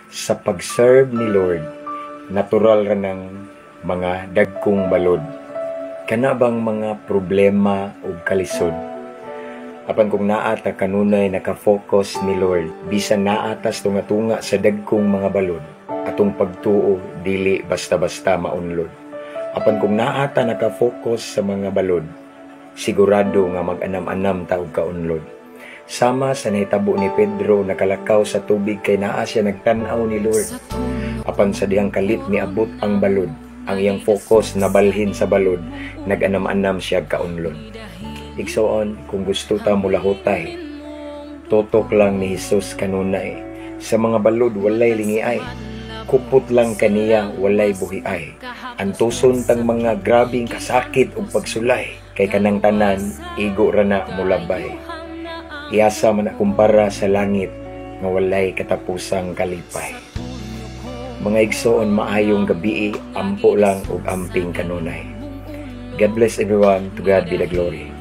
Sa pag-serve ni Lord, natural ra ng mga dagkong balod. Kana bang mga problema ug kalisod. Apan kung naa ta kanunay naka-focus ni Lord, bisan naa ta sa tunga-tunga sa dagkong mga balod, atong pagtuo dili basta-basta maunlod. Apan kung naa ta naka-focus sa mga balod, sigurado nga mag-anam-anam ta og kaunlod. Sama sa nahitabo ni Pedro, nakalakaw sa tubig kay naa siya nagtan-aw ni Lord. Apan sa dihang kalit niabot ang balod, ang iyang focus nabalhin sa balod, nag-anam-anam siya kaunlod. Igsoon, kung gusto ta mulahutay, tutok lang ni Jesus kanunay. Sa mga balod walay lingiay, kupot lang kaniya, walay buhiay. Antuson tang mga grabing kasakit ug pagsulay, kay kanang tanan igo ra na mulabay. Iasa man na kumpara sa langit nga walay katapusang kalipay. Mga igsoon, maayong gabii, ampo lang ug amping kanunay. God bless everyone. To God be the glory.